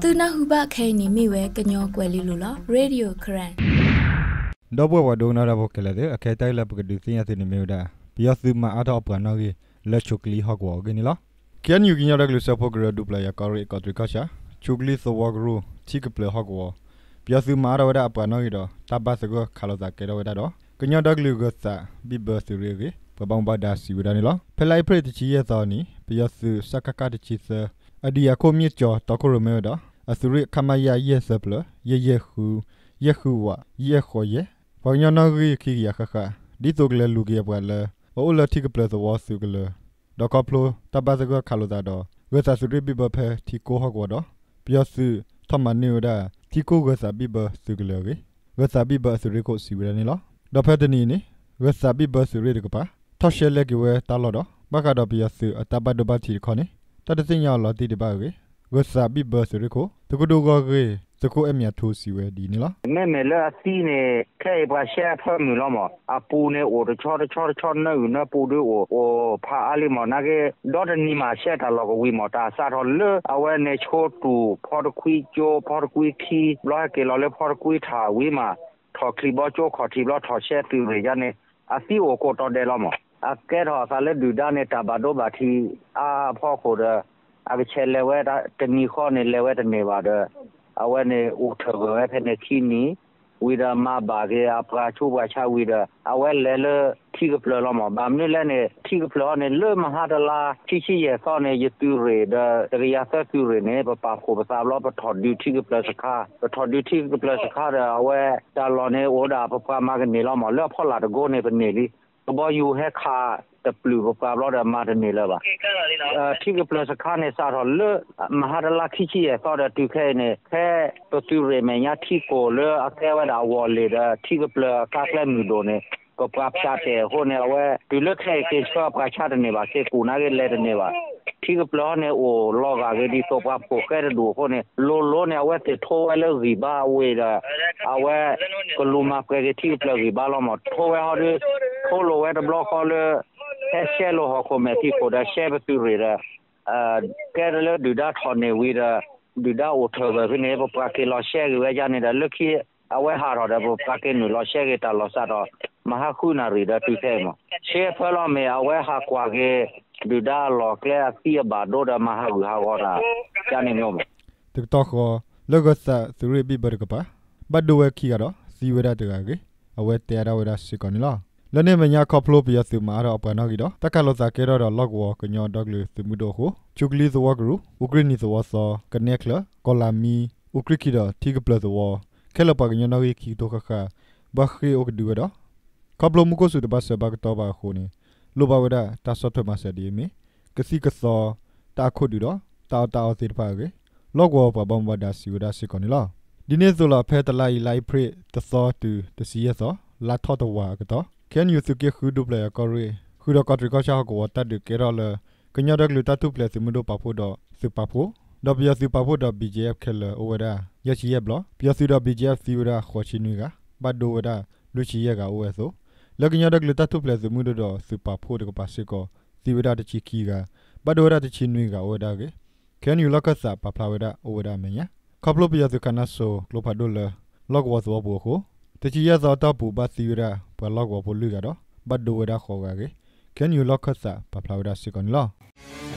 သုနၢ်ဟူဘၣ်ခဲအံၤန့ၣ်မ့ၢ်ဝဲကညီကွဲၤလ့လိၤလီၤ. Radio Karen ဒီပုၢ်ဝဲၢ်ပှၤဒိကနၣ်တၢ်ဖိခဲလၢာ်သ့ၣ်, အခဲအံၤတၢ်ဂ့ၢ်လၢပကဒုးသ့ၣ်ညါသုန့ၣ်မ့ၢ်ဝဲဒၣ် ပယီၤသုးမၤအါထီၣ်အပှၤနီၣ်ဂံၢ်လၢခူကလံဟီၣ်ကဝီၤအဂ့ၢ်န့ၣ်လီၤ. KNU ကညီဒီကလုာ်စၢဖှိၣ်ကရၢ ဒူပျၢ်ယၤကီၢ်ရ့ၣ် ကီးတရံးကီၢ်ဆၣ် ခူကလံသဝီကရူၢ် ထံကပျၢၤဟီၣ်ကဝီၤ ပယီၤသုးမၤအါထီၣ်ဝဲဒၣ်အပှၤနီၣ်ဂံၢ်ဒီး တၢ်ဘၣ်သဂၢၢ်ခးလိာ်သးကဲထီၣ်ဝဲဒၣ်ဒီး ကညီဒီကလုာ်ဂၢၤသးဘံၣ်ဘၢသုးရ့ၣ်အဂ့ၢ် ပှၤဘၣ်မူဘၣ်ဒါစံးဝဲဒၣ်န့ၣ်လီၤ. ဖဲလါအ့ဖြ့ၣ်တဆံယဲၢ်သီအနံၤ ပယီၤသုး စကခ တဆံသၢ အဒံၣ်အခိၣ် မ့ၢ်ကၠီၤတီခိၣ်ရိၣ်မဲဝဲဒီး အသုးရ့ၣ် ခမရ ယဲၢ်သၢဖျၢၣ် ယဲၢ်ယဲၢ်ဃု ယဲၢ်ဃုဝး ယဲၢ်ဃိးယဲၢ် ပှၤကညီနီၣ်ဂံၢ်ခံကယၤဃၣ်ဃၣ် ဒ်သိးကလဲၤလူၤက့ၤအပှၤလၢ အအိၣ်လၢထံကပျၢၤသဝီသုးကလၢၤ ဒီးခီဖျိတၢ်ဘၣ်သဂၢၢ်ခးလိာ်သးဒီး ဂၢၤသးသုးရ့ၣ်ဘံၣ်ဘၢဖဲထံကိၢ်ဟီၣ်ကဝီၤဒီး ပယီၤသုးထီၣ်မၤန့ၢ်ဝဲဒၣ် ထံကိၢ်ဂၢၤသးဘံၣ်ဘၢသုးကလၢၤအဂ့ၢ် ဂၢၤသးဘံၣ်ဘၢအသုးရ့ၣ်ခိၣ်စံးဝဲဒၣ်န့ၣ်လီၤ. ဒီးဖဲတနံၤအံၤန့ၣ် ဂၢၤသးဘံၣ်ဘၢသုးရ့ၣ်တကပၤ ထီၣ်ရှဲလဲက့ၤဝဲတၢ်လီၢ်ဒီး ဘၣ်ဃးဒီးပယီၤသုးအတၢ်ဘၣ်ဒိဘၣ်ထံးတခီန့ၣ် တၢ်တသ့ၣ်ညါအီၤလီၤတံၢ်ဒံးဘၣ်အဂ့ၢ် ဂၢၤသးဘံၣ်ဘၢသုးရ့ၣ်ခိၣ် သုးခိၣ်ဒိၣ်ဂီၢ်ဂ့ၢ် သုးခိၣ်အဲၣ်မၠးထူစံးဝဲဒ်အံၤန့ၣ်လီၤ. မ့မ့ၢ်လၢအသံန့ၣ် ခဲအံၤပှၤရှဲအဖၢမုၢ်လီၤမး, အပူၤန့ၣ်အိၣ်တဆီတဆီတဆီ နၢအုၣ်နၢပူဒုအိၣ် အိၣ်ဖးအါလံမး, နာ်က့ ဒီတနံၤမးရှဲတၢ်လီၢ်ကဝံၤမး, တၢ်စးထီၣ်လၢအဝဲန့ၣ်ဆိတူၢ် ဖီတကွံကၠိ ဖီတကွံခံ ဘျီဟဲက့ၤလီၤလၢဖီတကွံထးဝံၤမး, ထီၣ်ချံဘီကၠိခီၣ်ထံးဘျီထီၣ်ရှဲသုးရ့ၣ်ယါန့ၣ် အသံအိၣ်ကိးတီၤဒဲးလီၤမး. အကဲထီၣ်အသးလၢဒုၣ်ဒါန့ၣ် တၢ်ဘၣ်ဒိဘၣ်ထံးအါအဖီခိၣ်ဒီး အကဆဲးလဲၤဝဲတနံၤဃီန့ၣ် လဲၤဝဲတန့ၢ်ဘၣ်ဒီး အဝဲန့ၣ်အိၣ်ထၢၣ်ဂၢၢ်ဝဲဖဲန့ၣ်ခံနံၤ ဝံၤဒီးမၤဘၣ်က့ၤအပှၤဆူးပှၤဆါဝံၤဒီး အဝဲလဲၤလၢထံကပျၢၤလီၤမး. ဘၣ်မနုၤလဲၣ်န့ၣ် ထံကပျၢၤဟီန့ၣ် လၢမဟါတလါ ခံဆံယဲၢ်သီန့ၣ် ယသုးရ့ၣ်ဒီး တကယၤသၢသုးရ့ၣ်န့ၣ် ပပာ်ဖှိၣ်ပသးဘျီ ပထီၣ်ဒုးထံကပျၢၤစခါ, ပထီၣ်ဒုးထံကပျၢၤစခါဒီး အဝဲတၢ်လီၢ်န့ၣ် အိၣ်ဒၣ်ပပှၤမၤကန့ၢ်လီၤမး, လၢအဖီလာ်တကိးန့ၣ် ပန့ၢ်လံ ကဘီယူၤဟဲခးတပျုာ်ပပှၤဘျီဒီး မၤတန့ၢ်လၢၤဘၣ်. ထံကပျၢၤစခါန့ၣ် စးထီၣ်လၢမဟါတလါခံဆံယဲၢ်သီဒီး တုၤခဲအံၤန့ၣ် ဖဲပသုးရ့ၣ်မဲာ်ညါထံကိၢ်လၢအကဲဝဲဒၣ်အဝီၢ်လ့ၣ်ဒီး ထံကပျၢၤအကါကျဲမုၢ်ဒိၣ်န့ၣ် ပပှၤဖၠးတဲာ်အဃိန့ၣ် အဝဲ တုၤလၢခဲအံၤက့ၤဆှၢပှၤဆါတန့ၢ်ဘၣ်, က့ၤကူၣ်နာ်က့လဲၤတန့ၢ်ဘၣ်. ထံကပျၢၤဟီန့ၣ် အိၣ်လီၤဂာ်က့ၤဒ်သိးပှၤဖှိၣ်ဃဲတဒူၣ်အဃိန့ၣ် လိၤလိၤန့ၣ် အဝဲသ့ၣ်ထိဝဲလၢဂံၢ်ဘါအဝ့ၢ်ဒီး အဝဲ ကလူၤမၤပှဲၤက့ၤထံကပျၢၤဂံၢ်ဘါလီၤမး, ထိဝဲဟီဒီး ထိလိာ်ဝဲတဘျီဃီလၢ ဟဲရှဲလိာ်ဟီၣ်ခိၣ်မဲာ်ထံခိၣ်ဒီး ရှဲပသုးရ့ၣ်ဒီး ကဲထီၣ်လၢဒုၣ်ဒါထီၣ်န့ၢ်ဝံၤဒီး ဒုၣ်ဒါအိၣ်ထၢၣ်ဂၢၢ်ဖဲန့ၣ် ပပှၤက့ၤလီၤရှဲက့ၤဝဲယါန့ၣ်ဒီး လၢခံ အဝဲဟးထီၣ်ဒီး ပပှၤက့ၤနုာ်လီၤရှဲက့ၤတၢ်လီၢ်စးထီၣ် မဟါဃုနၣ်ရံၣ်ဒီးတုၤခဲအံၤမး, ရှဲဖၢလီၤမ့ၢ် အဝဲဟးကွၢ်က့ၤ ဒုၣ်ဒါအလီၢ်အကျဲအသံအဘၣ်ဒိဒီး မၤဟးဂူာ်ဟးဂီၤတၢ် ယါန့ၣ်မး. တကတီၢ်ဃီ လၢဂၢၤသးသုးရ့ၣ်ဘံၣ်ဘၢတကပၤ ဘၣ်ဒိဝဲခံဂၤဒီး သံဝဲဒၣ်တဂၤအဂ့ၢ် အဝဲတဲအါဒၣ်ဝဲဒၣ်စ့ၢ်ကီးန့ၣ်လီၤ. လၢန့ၣ်အမဲာ်ညါခီဖျိပယီၤသုးမၤအါထီၣ်အပှၤနီၣ်ဂံၢ်ဒီး တၢ်ခးလိာ်သးကဲထီၣ်ဒီးလီၢ်ကဝီၤကညီဒီကလုာ်သုးမုၢ်ဒိၣ်အဃိ ခူကလံသဝီကရူၢ်, အူးကြံၢ်နံၤသဝီသီ, ကနဲချၢၣ်, ကီၢ်လၤမံ, အူးကြံၢ်ခံဒီးထံကပျၢၤသဝီ ခဲလၢာ်ပှၤကညီနီၣ်ဂံၢ်ခံကထိဃၣ်ဃၣ် ဘၣ်ဃ့ၢ်အိၣ်ကဒုဝဲဒီး ခီဖျိမူခိၣ်စူၤတဘၣ်စၢၤဘၣ်ကတီၤဘၣ်အဃိန့ၣ် လိၣ်ဘၣ်ဝဲဒၣ်တၢ်ဆီၣ်ထွဲမၤစၢၤဒ်အမ့ၢ် ကသံၣ်ကသီ, တၢ်အခိၣ်ဒုးဒီး တၢ်အီၣ်တၢ်အီသ့ၣ်တဖၣ်အဂ့ၢ် လီၢ်ကဝီၤပှၤဘၣ်မူဘၣ်ဒါစံးဝဲဒၣ်စ့ၢ်ကီးန့ၣ်လီၤ. ဒ်န့ၣ်အသိးလီၤ ဖဲတလါအံၤ လါအ့ဖြ့ၣ်တသီတုၤတဆံယဲၢ်သီ လါထီၣ်တဝာ်အကတီၢ် ခ့ၣ်အဲၣ်ယူၣ်သုးက့ဃု ဒူပျၢ်ယၤကီၢ်ရ့ၣ် ဃုာ်ဒီးကီးတရံးကီၢ်ဆၣ်ဟီၣ်ကဝီၤ တၢ်ဒုးကဲထီၣ်လၢ ကညီဒီကလုာ်တၢ်ထူၣ်ဖျဲးသုးမုၢ်ဒိၣ်ပာ်ဖှိၣ်ဒီးသုးပာ်ဖှိၣ် ဒီးပယီၤသုးပာ်ဖှိၣ်ဒီး ဘံၣ်ကၠံၣ်အဲၣ်ဖ် ခဲလၢာ်အိၣ်ဝဲဒၣ် ယဲၢ်ဆံယဲၢ်ဘျီ, ပယီၤသုးဒီး ဘံၣ်ကၠံၣ်အဲၣ်ဖ် သံဝဲဒၣ်ဃိးဆံနွံဂၤ, ဘၣ်ဒိဝဲဒၣ်လွံၢ်ဆံယဲၢ်ဂၤအိၣ်ဝဲအသိး, လၢကညီဒီကလုာ်တၢ်ထူၣ်ဖျဲးသုးမုၢ်ဒိၣ်ဒီးသုးပာ်ဖှိၣ်တကပၤစ့ၢ်ကီး သံဝဲဒၣ်တဆံခံဂၤ, ဘၣ်ဒိဝဲဒၣ်တဆံနွံဂၤအိၣ်ဝဲဒၣ်အဂ့ၢ် ခ့ၣ်အဲၣ်ယူၣ်လီၢ်ခၢၣ်သးပာ်ဖျါဝဲဒၣ်အိၣ်ဝဲဒၣ်အမဲာ်ညါ, ခီဖျိပယီၤသုးခးနါစိၤကျိဖးဒိၣ်လၢ လီၢ်ကဝီၤသဝီပူၤအဃိ တဆံယဲၢ်သီအတီၢ်ပူၤ ဘၣ်သံဝဲဒၣ်ပှၤလီၢ်ကဝီၤဖိလွံၢ်ဂၤဒီး ဘၣ်ဒိဝဲဒၣ်ဃိးဂၤအဂ့ၢ် ခ့ၣ်အဲၣ်ယူၣ်လီၢ်ခၢၣ်သးပာ်ဖျါဝဲဒၣ်စ့ၢ်ကီးန့ၣ်လီၤ.